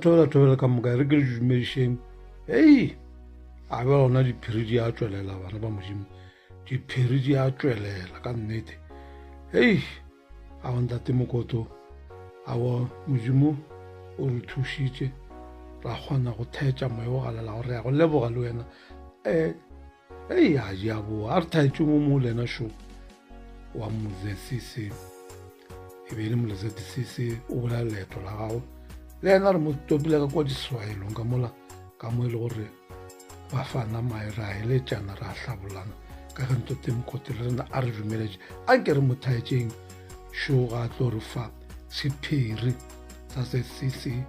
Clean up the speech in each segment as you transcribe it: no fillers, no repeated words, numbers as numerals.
Thobela thobela ka moka, re ke re dumedišeng. Hei, a be gona diphiri di a tšwelela, bana ba Modimo, diphiri di a tšwelela ka nnete. Hei, a wa ntate Mokoto, a wa Modimo o re thušitše ra kgona go thetša moya o galelago, re ya go leboga le wena. Um ei, a di a boa, a re thaetšeng o mongwe le ena šo wa mozesisi, e be e le molezedisisi, o bolela leeto la gago le yena, re mo topile ka kwa diswaelong ka mola ka mo e le gore ba fana mae, ra eletšana, ra hlabolana ka ge ntate Mokoto le rena a re dumeletše. A nke re mo thaetšeng šo ga a tlo re fa sephiri sa se cc.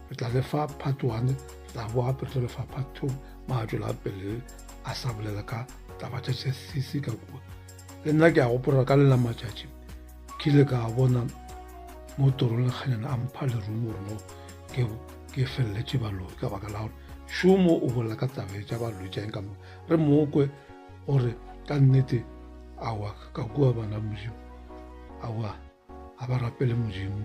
Re tla le fa part 1, re tla boa gape re tlo le fa part 2. Ma tšwela pele a sa bolela ka taba tša cc ka kua. Le nna ke a gopola ka lela matšatši ke ile ka bona mo torong lekganyana a mpha lerumo gore no ke feleletše baloi, ka baka la gore šomo o bolela ka taba tša baloi tša eng ka moka. Re mokwe gore ka nnete awa ka kua bana Modimo, awa a ba rapele Modimo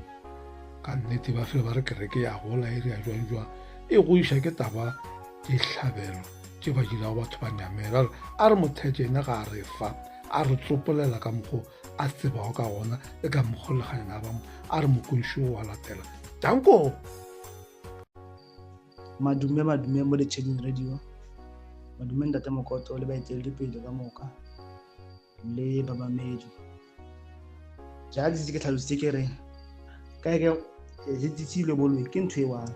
ka nnete, ba fele ba re kereke ya gola e re ya jwang jwang, e go iša ke taba dihlabelo tše ba dirago batho ba nyamela. A re mothetše ena ga a re fa, a re tsopolela ka mokgo a tsebago ka gona le ka mokgo lekganyana ba mo a re mokonši o wa latela. Danko. Madume, madume mo Letšheding Radio. Madume ntate Mokoto le baeteledipele ka moka le babamedi. Jaaka ke setse ke tlhalositse ke re kae ke ZCC le boloi ke ntho e one.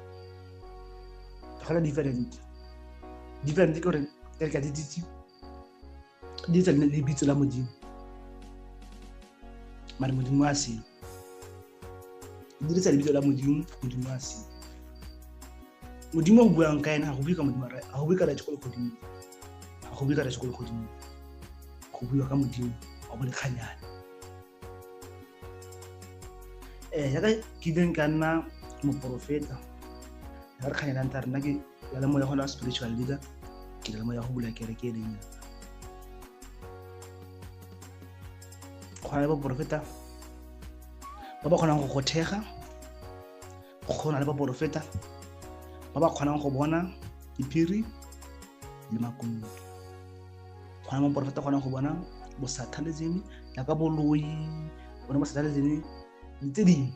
Ga different. Different ke gore ke ka ZCC di tsa lebitso la Modimo. Mare Modimo a seo. Dirisa lebitso la Modimo, Modimo a seo. Modimo o buang ka ena, ga go bue ka Modimo, ga go bue ka Rraetsho ko legodimong. Ga go bue ka Rraetsho ko legodimong. Go buiwa ka Modimo wa bolekganyane. Jaaka ke ileng ka nna moporofeta, ya re kganyana ntha rena ke na le moya go nna spiritual leader, ke na le moya go bula kereke e leng yaka. Go na le baporofeta ba ba kgonang go go thega, go na le baporofeta ba ba kgonang go bona diphiri le makunutu. Go na le moporofeta kgonang go bona bo-satanism jaaka boloi, bona bo-satanism le tse dingwe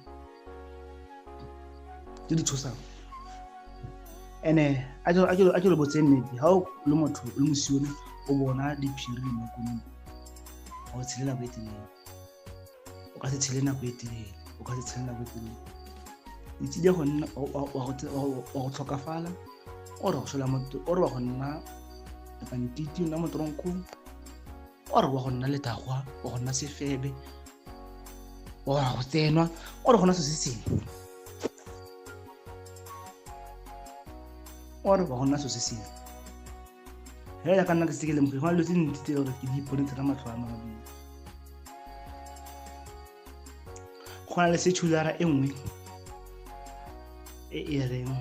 tse di tshosang. And-e a ke lo botse nnete, ga o le motho o le mosione o bona diphiri le makunutu, ga o tshele nako e telele, o ka se tshele nako e telele, o ka se tshele nako e telele. O tsile go nna wa go tlhokafala, or go sola motho, or wa go nna lepantiti, o nna mo toronkong, or wa go nna letagwa, wa go nna sefebe, wa go tsenwa, or go nna se se sengwe, or wa go nna se se sengwe. Hela jaaka nna ke setse ke lemogile, go na le dilo tse dintsi tse e gore ke di iponetse ka matlho a mabedi. Go na le seculara e nngwe e e reng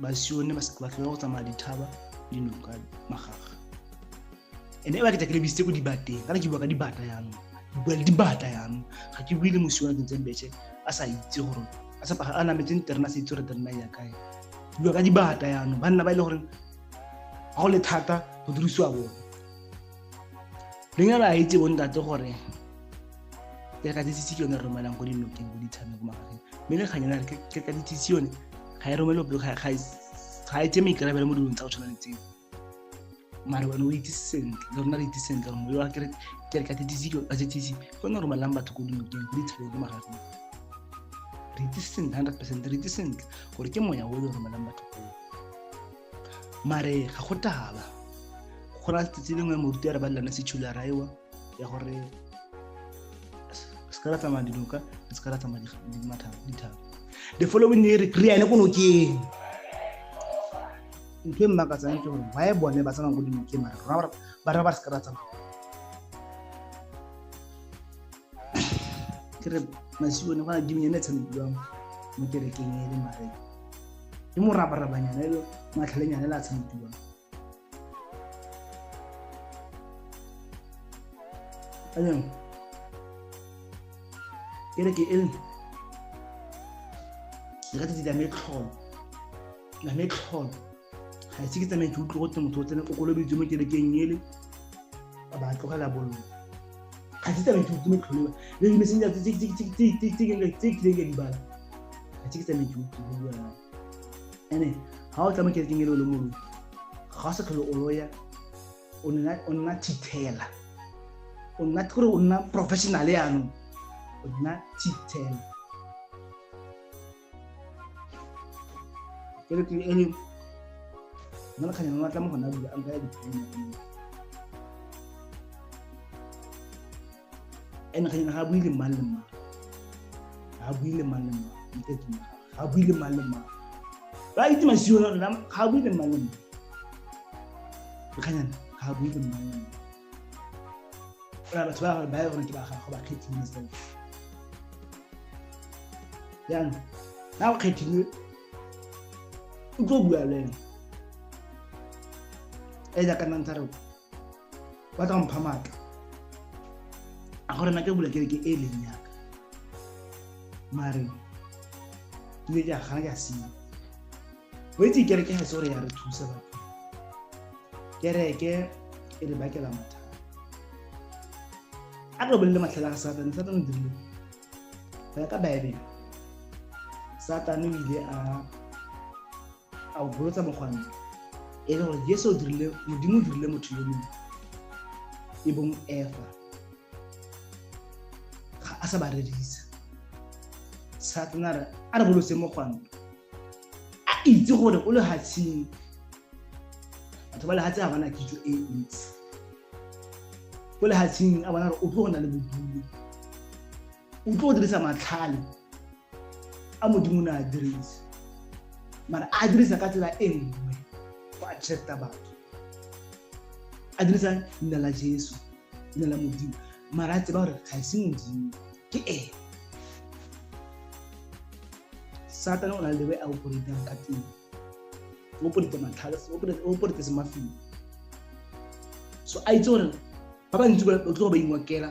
basione ba seke ba tlhola go tsamaya dithaba, dinoka, magaga. And-e ba ke tla ke lebisitse ko dibateng, kana ke bua ka dibata jaanong, ke bua le dibata jaanong, ga ke bue le mosione a tsentseng betšhe a sa itse gore a sa a nametseng terena, a sa itse gore terena e ya kae. Ke bua ka dibata jaanong, banna ba e le gore ga go le thata go dirisiwa bone. Lenyalo a itse bontate gore ke ka tsitsi ke yone re romelang ko dinokeng, ko dithabeng, ko magageng, mme le kganyana ke ka ditsitsi yone ga e romele ope, ga e tseye maikarabelo mo dilong tsa go tshwana le tseo. Mare wena o itse sentle, le rona re itse sentle gore moyo wa ke re ka tsitsi ka tsitsi ke yone romelang batho ko dinokeng, ko dithabeng, ko magageng. Re itse sentle 100%, re itse sentle gore ke moya o le romelang batho koo. Mare ga go taba. Go na letsatsi lengwe moruti a re balelana sechulara raiwa ya gore se ka ra tsamaya dinoka, se ka ra tsamaya dithaba. The following year re ene ko nokeng. Ntho e mmakatsang ke gore why bone ba tsamaya ko dinokeng, mara rona ba re ba se ka ra tsamaya. Ke re masione go na game e tshamekiwang mo kerekeng e le mare ke morabarabanyana e le matlhalenyana e le a tshamekiwang. Anong kereke e Le ka tsatsi la metlholo, la metlholo ga ise ke tsamaye ke utlwe gote motho o tsene o kolobeditswe mo kerekeng ele ba ba tlogela bollo. Ga se tsamaye ke utlwe metlholo le di-messenger tse kileng ka di bala, ga se ke tsamaye ke utlwe go bua. Ene ga o tla mo kerekeng ele o le moloi, ga o sa tlhole o loya, o nna thithela, o nna kore o nna professional yaanong, o nna thithela. Kereke ele nna lekganyana wa tla mo gona bula a nka ya diphiri. Ene kganyana ga a bue le mang le mang, ga a bue le mang le mang, ga a bue le mang le mang, ba itse masio ga a bue le mang le mang, lekganyana ga a bue le mang le mang. Ora batho ba ba gore ke ba gago ba kgethile seo. Jaanong ga o kgethile o tlo bua le ene e jaaka nna ntse re ba tla mpha maatla a gore nna ke bula kereke e leng yaka, mare ke ile ke a gana ke a sia. O itse kereke ga se gore ya re thusa batho, kereke e re bakela mathata. A re bolele matlhela ga Satane. Satane o dirile go ya ka Baebele, Satane o ile a bolotsa mogwanto e le gore Jesu o dirile, Modimo o dirile motho yo mongwe e bong Efa, ga a sa ba rerisa. Satane a re a re bolotse mogwanto, a itse gore o lehatsheng batho ba lehatshe ga bana kitso e ntsi. Ko lehatsheng a bona gore o tlo go na le bodulo, o tlo go dirisa matlhale a Modimo ne a dirisa, mara a dirisa ka tsela e nngwe go attracta batho, a dirisa leina la Jesu, leina la Modimo, mara a tseba gore ga e se Modimo, ke ene Satane. O na le way a operatang ka teng, o operate matlhale, o operate semafing. So a itse gore ba bantsi ba tlo ba ingokela,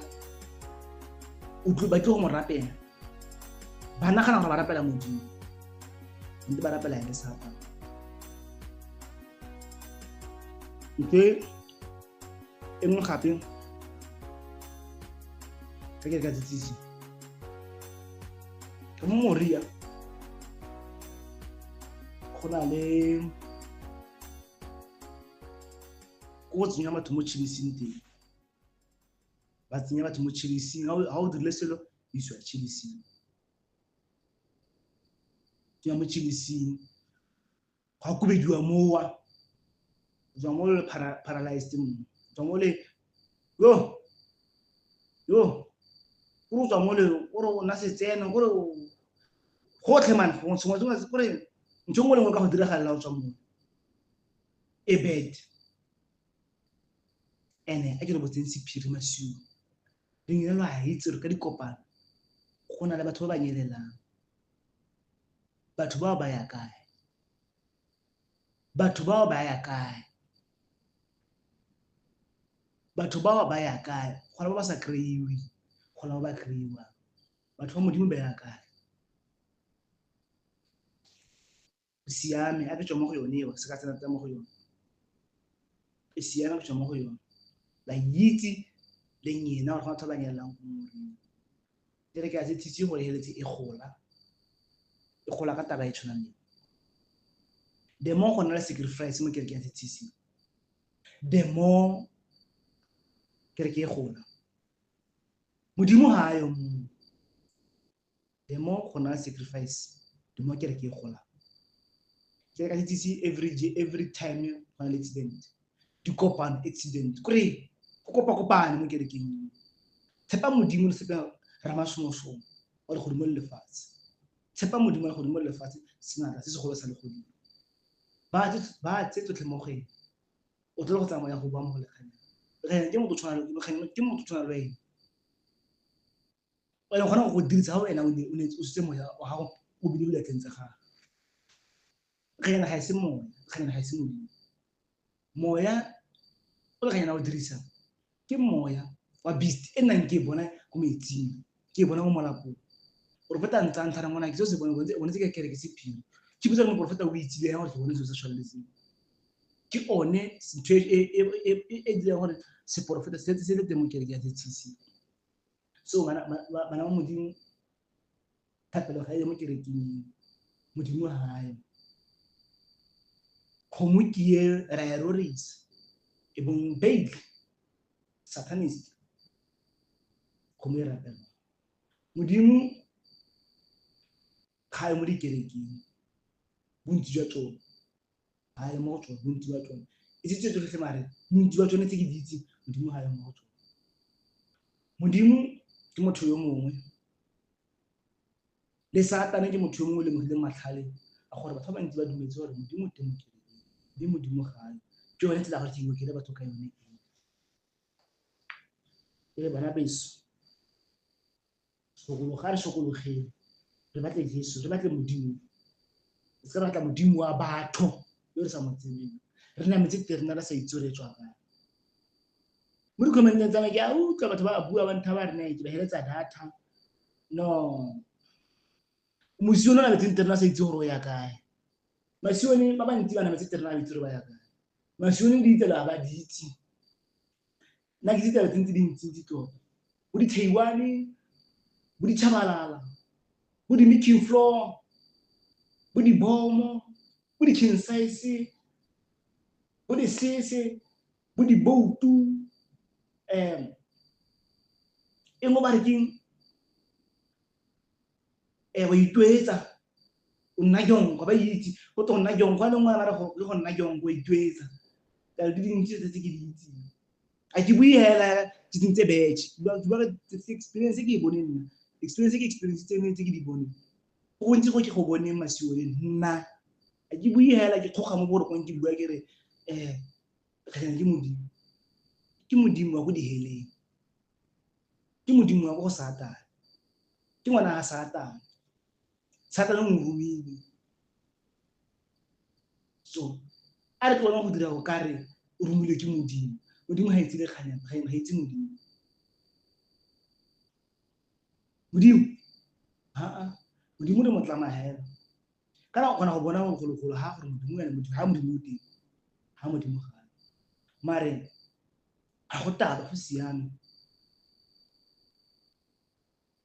ba tlo go mo rapela, ba nagana gore ba rapela Modimo, ntse ba rapela ene Satane. Ntho e nngwe gape ka ke ka tsitsise ka mo Moria, go na le ko go tsenya batho mo chilising teng, ba tsenya batho mo chilising. Ga o dirile selo, o isiwa chilising, tsenya mo chilising, ga kobediwa mowa, tswa mo le paralyzed mo, tswa mo le yo yo o tswa mo le o re o na setseno gore gotlhe man, sengwe sengwe gore ntho nngwe le nngwe ka go diragalela o tswa mo e bad. Ene a ke re botseng sephiri masiu, lenyalo a itse gore ka dikopano go na le batho ba ba nyelelang. Batho bao ba ya kae? Batho bao ba ya kae? Batho bao ba ya kae? Gona ba ba sa kry-iwe, gona ba ba kry-iwang. Batho ba Modimo ba ya kae? Siame, a ke tswa mo go yone eo, se ka tsena mo go yone. E siame, ke tswa mo go yone. La itse le nyena gore go batho ba nyelelang ko Modimo. Kereke ya ZCC gore e heletse e gola, e gola ka taba e tshwanang le. The more go nna le sacrifice mo kereke ya ZCC, the more kereke e gola. Modimo ga a yo mo. The more go nna le sacrifice, the more kereke e gola. Kereke ya ZCC every day, every time go na le accident, dikopano accident, kore go kopa-kopane mo kerekeng. Tshepa Modimo le sepe ramasomosomo wa legodimo le lefatshe. Tshepa Modimo wa legodimo le lefatshe, senatla se segolo sa legodimo. Ba tse tsotlhe mo go ene. O tlile go tsamaya go boa mo go lekganyana. Lekganyana ke motho tshwana, ke motho tshwana le wena. O ne kgona go go dirisa ga wena o ne o setse moya wa gago o bile mo diatleng tsa gago. Lekganyana ga e se moya, lekganyana ga e se Modimo. Moya o lekganyana o dirisang ke moya wa beast e nnang ke e bona ko metsing, ke e bona mo molapong. Porofeta ntse a ntlhana ngwana ke se se bone bone tse ke kere ke sephiri. Ke botsa gore moporofeta o itsile yang gore ke bone selo se tshwana le seo. Ke one ntho e dirang gore seporofeta se se le teng mo kereke ya ZCC. So bana ba Modimo, thapelo ga e mo kerekeng, Modimo ga ayo. Kgomo ke e ra e rorisa, e bong Baal, satanist, kgomo e rapelwa. Modimo ga ayo mo dikerekeng, bontsi jwa tsone ga ayo mo go tsone, bontsi jwa tsone e se tse tsotlhe, mare bontsi jwa tsone tse ke di itseng, Modimo ga ayo mo go tsone. Modimo ke motho yo mongwe, le Satane ke motho yo mongwe o lemogileng matlhale a gore batho ba bantsi ba dumetse gore Modimo teng mo kerekeng, mme Modimo ga ayo. Ke yone tsela ya gore ke ngokele batho ka yone eo. E re bana beso, sokologa, re sokologeng, re batle Jesu, re batle Modimo. Re se ka re batla Modimo wa batho yo re sa mo tsebeng. Re nametse terena re sa itse re tswa kae. Mo di-commenteng tsa me ke a utlwa batho ba bua ba ntha ba re ne ke ba heletsa data. No. Mosione o nametseng terena a sa itse gore o ya kae. Masione ba bantsi ba nametse terena ba itse gore ba ya kae. Masione di ditsela ba di itse. Nna ke itse ditsela tse ntse dintsintsi tota. Bo di-Taiwane, bo di-Chabalala, bo di-Making Floor, bo di-bomo, bo di-king size, bo di-sese, bo di-boutu, e nngwe ba re keng, wa itwetsa, o nna jonko, ba itse, go twe go nna jonko, a le nngwe ba re go nna jonko, wa itwetsa. Dilo di dintsi tse ke di itseng. A ke bue hela ke tsentse badge, ke bua ka experience e ke e boneng nna, experience e ke experience tse tse ke di boneng. Go gontsi go ke go boneng masione nna. A ke bue hela ke kgoga mo borokong ke bua ke re ke Modimo. Ke Modimo wa ko diheleng. Ke Modimo wa ko go Satane. Ke ngwana ga Satane. Satane o mo romile. So a re tlogelang go dira go ka re o romilwe ke Modimo. Modimo ga itse le kganyang, ga itse Modimo. Modimo, ha Modimo re mo tlama hela. Kana o kgona go bona bogologolo ha gore Modimo ene Modimo, ha Modimo o teng, ha Modimo ga. Mare ga go taba, go siame.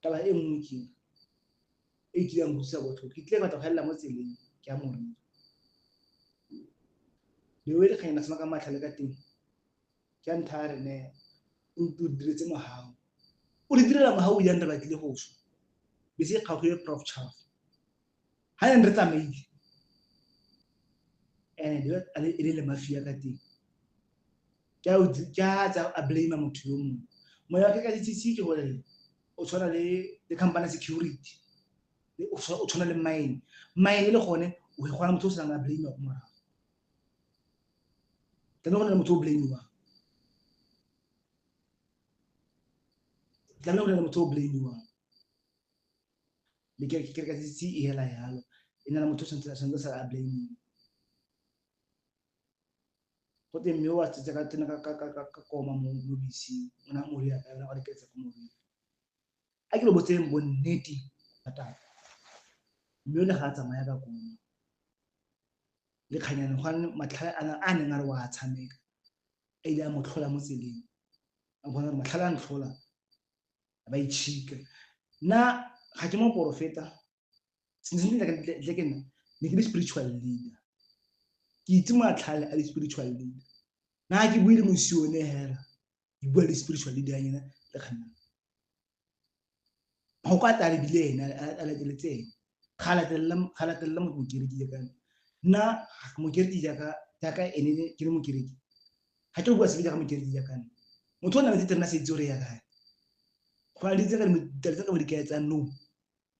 Taba e nngwe ke e kileng go utlwisa botlhoko, ke tlile batla go helela mo tseleng ke ya moriri. Leo le kganyana sema ka matlhale ka teng, ke a ntha re ne o diretse mogau. O re direla mogau jang re batlile go swa. Bese e kgaogile Prof Chaff. Ha ne re tsamaile. Ene e le le mafia ka teng. Ke a tsa a blame motho yo mongwe. Moya wa ke ka DCC ke gore o tshwana le company security. O tshwana le mine. Mine le gone o e gona motho o senang a blame go morago. Tlamehile go nna le motho o blame-iwang. Tlamehile go nna le motho o blame-iwang. Le ke ka DCC e hela yalo. E na le motho o tshwanetse sa a blame-iwa. Go teng mme o a tsetse ka tsena ka koma mo beseng. O ne a mo rea ka yona, a re ketsa ko moriri. A ke lo botseng bonnete ba taba. Mme o ne ga a tsamaya ka koma. Le kganyane go ne matlhale a neng a re wa tshameka. A ile a mo tlhola mo tseleng. A bona gore matlhale a ntlhola, a ba itšhika. Nna ga ke moporofeta. Sentle sentle ke nna, ne ke le spiritual leader. Ke itse matlhale a le spiritual leader. Nna ke bue le mosione hela. Ke bua le spiritual leader ya ena le kganna. Go ka tla lebile ena a lateletse ena. Ga latelela mokereki jaaka nna. Nna mokereki jaaka ene ke le mokereki. Ga ke bua sebe jaaka mokereki jaaka nna. Motho o nametse terena sa itse gore ya kae. Go na le ditse ka di kae tsa no.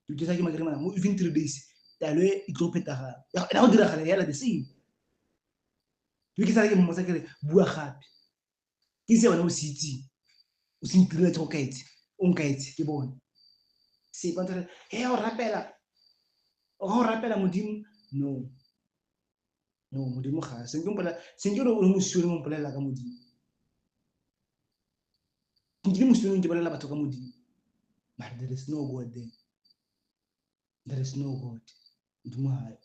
Ke sa ke makere mana mo within 3 days taelo e tlo phethagala. Ya go diragala yela the same. Ke sa ke mmotsa ke re bua gape. Ke se wena o se itseng. O se ntiretse go kaetse. O nkaetse ke bone. Se ba ntse he o rapela. O ga o rapela Modimo? No. No, Modimo ga se nke mpolela, se nke o le mosione mo mpolela ka Modimo. Ke le mosione ke bolela batho ka Modimo. But there is no God there. There is no God. Modimo ga yo.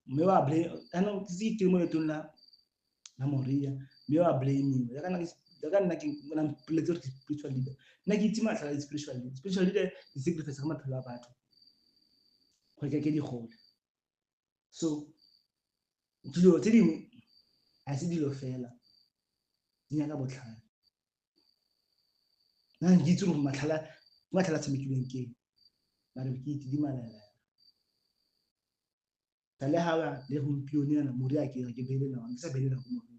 Mme wa blame, jaanong ke se ke mo leetong la Moria, mme wa blame. Jaaka nna ke na mpoletse gore ke spiritual leader. Nna ke itse matlhala a spiritual leader. Spiritual leader di sacrifice ka maphelo a batho gore ke di gole. So dilo tse dingwe ga se dilo fela, di nyaka botlhale. Nna ke itse gore matlhala ke matlhala a tshamekilweng ke eng, mare ke itse di malela. Tla le ga le gompieno yana Moria ke re ke beile nako, ke sa beile nako Moria.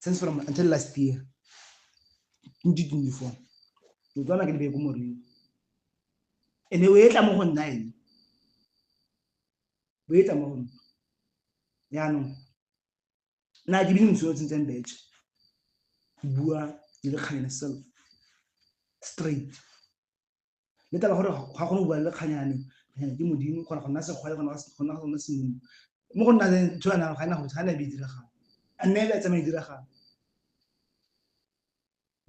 Since from until last year, 2024, ke utlwana ke di beye ko Moria. Ene o etla mo go nna ene. O etla mo go nna. Jaanong, nna ke bile motho yo o tsentseng betšhe. Ke bua ke le kganyane self, straight. Le taba gore ga kgone go bua le kganyane, kganyane ke Modimo, kgona go nna segwai, kgona go nna semumu. Mo go nna ntho yana ga ena go ga ena be e diragala. A nne e tsamaye e diragala.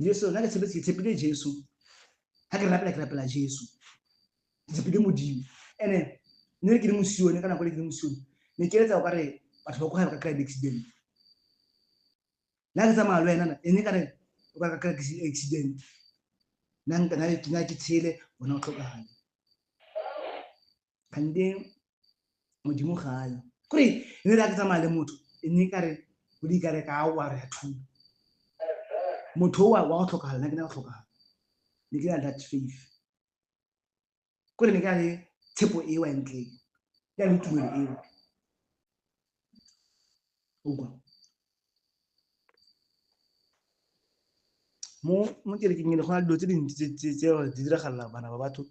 Jesu, nna ke tshepetse, ke tshepile Jesu. Ha ke rapela, ke rapela Jesu. Ke tshepile Modimo. Ene ne ke le mosione, ka nako e ke le mosione, ne ke eletsa o ka re batho ba ko gae ba ka kry-a di-accident. Nna ke tsamaya le wena, ene ka re o ka kry-a accident. Nna nka, nna ke tshele, wena o tlhokagale. Kgante Modimo ga a yo. Kore ne re ke tsamaya le motho, ene ka re o di ka re ka wa re a thula. Motho wa go tlhokagala, nna ke na go tlhokagala. Ne ke na le that faith. Kore ne ke na le tshepo eo ya ntle, ke na le tumelo eo. Utlwa. Mo kerekeng ene go na le dilo tse dintsi tse di diragalela bana ba batho.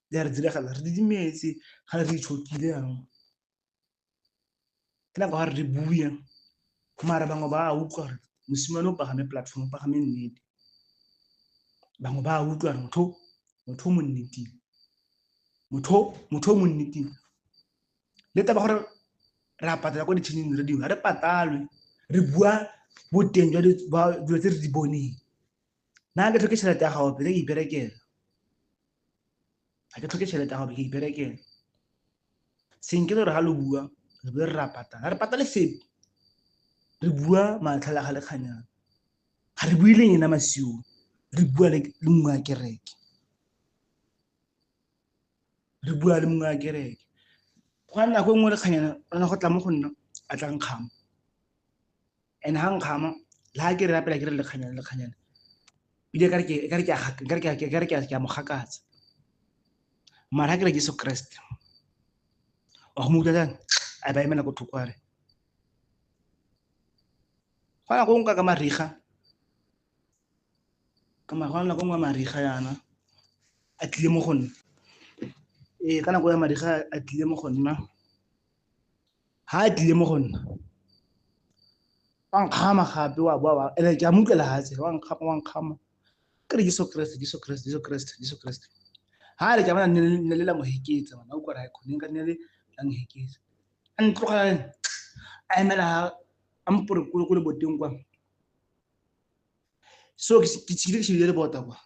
Di a re diragalela, re didimetse, ga re itshokile jaanong. Ke nako ya gore re bue, mara bangwe ba a utlwa gore mosimane o pagame platform, o pagame nnete. Bangwe ba a utlwa gore motho o mo nneteng. Motho o mo nneteng. Le taba gore re a patala ko di-channel radio, ga re patalwe, re bua boteng jwa dilo tse re di boneng. Nna ga ke tlhoke tšhelete ya gago pele ke iperekela. Ga ke tlhoke tšhelete ya gago ke iperekela. Senke le gore ga lo bua, re be re ra patala. Ga re patale sepe. Re bua matlhala ga lekganyana. Ga re bue le ena masiong, re bua le mongwe wa kereke. Re bua le mongwe wa kereke. Go a nako e nngwe lekganyana, o na go tla mo go nna, a tla nkgama. And ha nkgama, le ha ke re rapela ke re lekganyana, lekganyana. Ebile ekare ke, ekare ke a gaka, ekare ke a, ekare ke a, ke a mo gakatsa. Mara ha ke re Jesu Kreste, wa go mo utlwa jang? A ba emela ko thoko a re. Go nako nngwe ka mariga, ka go nako nngwe mariga yana, a tlile mo go nna. Ee, ka nako ya mariga a tlile mo go nna. Ha a tlile mo go nna, wa nkgama gape, wa boa wa, ene ke a mo utlwela hatshe, wa nkgama, wa nkgama. Ke re Jesu Kreste, Jesu Kreste, Jesu Kreste, Jesu Kreste. Ha re ke a bona ne le la mo heketsa, ngwana o kwa re ha e kgone, nka ne le la nheketsa. A ntlogela, a emela ha, a mpore ko leboteng kwa. So ke tshile ke shebile lebota kwa.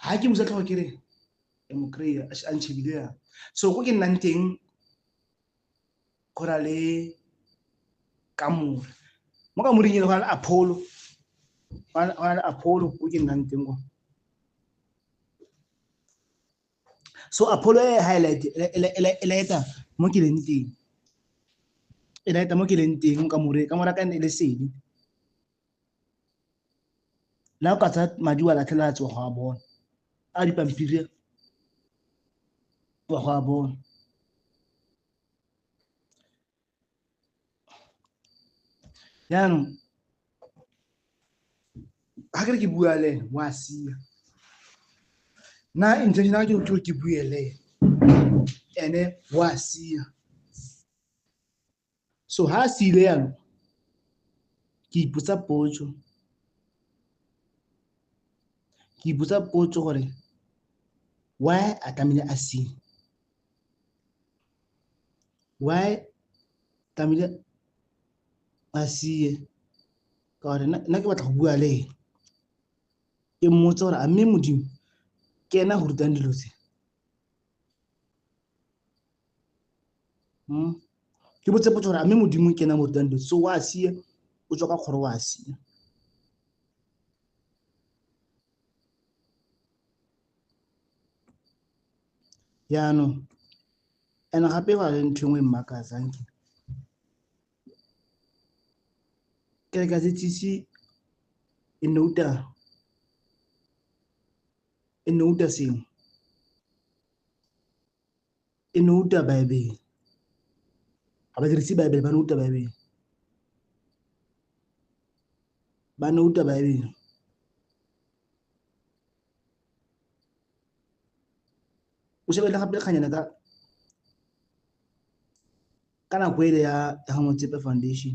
Ha ke mosa tlhogo ke re, ke mo kry-a, a ntšhebile yang. So ko ke nnang teng, go na le kamore. Mo kamoreng ele go na le Apollo. Go na le Apollo ko ke nnang teng kwa. So Apollo e highlight, e laeta mo ke leng teng. E laeta mo ke leng teng mo kamoreng. Kamore ya ka e ne e le sedi. La o ka tsaya madi wa latlhela a tswa go a bona. A dipampiri wa go a bona. Jaanong, ha ke re ke bua le ene, wa sia. Nna intention ya ka ke gore ke bue le ene, ene wa sia. So ha a siile yalo, ke ipotsa potso. Ke ipotsa potso gore why a tlamehile a sie? Why tlamehile a sie? Ka gore nna ke batla go bua le ene. Ke mmotse gore a mme Modimo Ke ena go rutang dilo tse. Ke botse potso gore a mme Modimo ke ena mo rutang dilo tse. So wa sia, o tswa ka kgoro wa sia. Jaanong and gape go na le ntho e nngwe e mmakatsang ke kereke ya ZCC e nouta sengwe, e nouta Bible. Ga ba dirise Bible, ba nouta Bible. Ba nouta Bible. O shebelle gape le kganyana ka nako ele ya Motsepe Foundation.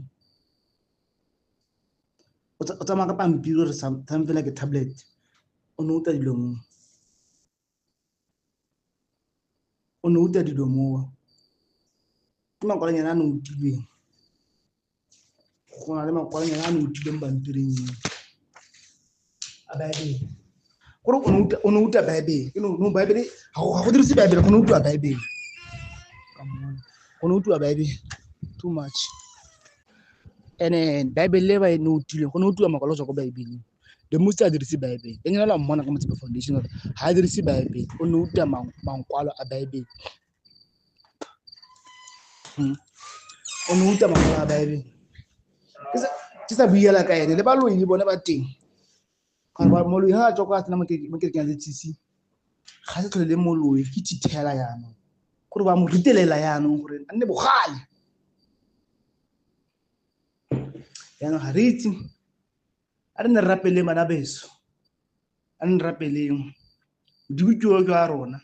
O tsamaya ka pampiri or something like a tablet. O nouta dilo moo. O nouta dilo moo. Ke makwalonyana a noutilweng. Go na le makwalonyana a noutilweng pampiring eo. A Bible. Gore o nouta Bible. No Bible, ga go dirise Bible, go noutiwa Bible. Go noutiwa Bible. Too much. And Bible le ba e noutilweng, go noutiwa makwalo go tswa ko Bible. The most a dirise Bible. E nyala mmona ka Motsepe Foundation gore ha a dirise Bible, o nouta mankwalo a Bible. O nouta makwalo a Bible. Ke sa buela ka ene, le baloi le bone ba teng. Gore moloi ha a tswa kwa tsena mo kerekeng ya ZCC, ga se tlhole le moloi, ke thithela jaanong. Gore ba mo ritelela jaanong gore a nne bogale. Jaanong ga re itse. A re ne re rapeleng bana beso. A re ne re rapeleng. Modimo ke o ke wa rona.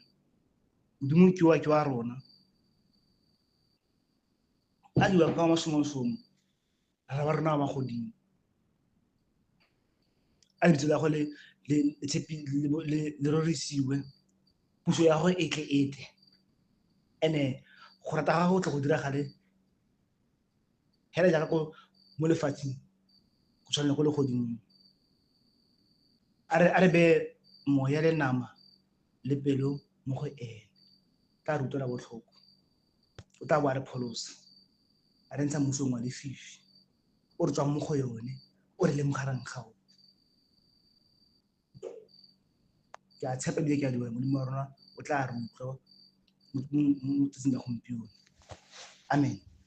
Modimo ke wa ke wa rona. A diwa ka masomosomo. Rra ba rona ba magodimo. A lebitso la gagwe le rorisiwe. Puso ya gagwe e tle e tle. And-e go rata ga gagwe go tle go diragale hela jaaka ko mo lefatsheng go tshwana le ko legodimong. A re beye moya le nama le pelo mo go ene. Tla re utlwela botlhoko. O tla bo a re pholosa. A re ntsha mmusong wa lefifi. O re tswang mo go yone, o re lemogareng ga o. Ke a tshepa ebile ke a dumela Modimo wa rona o tla re utlwa mo tsatsing la gompieno. Amen.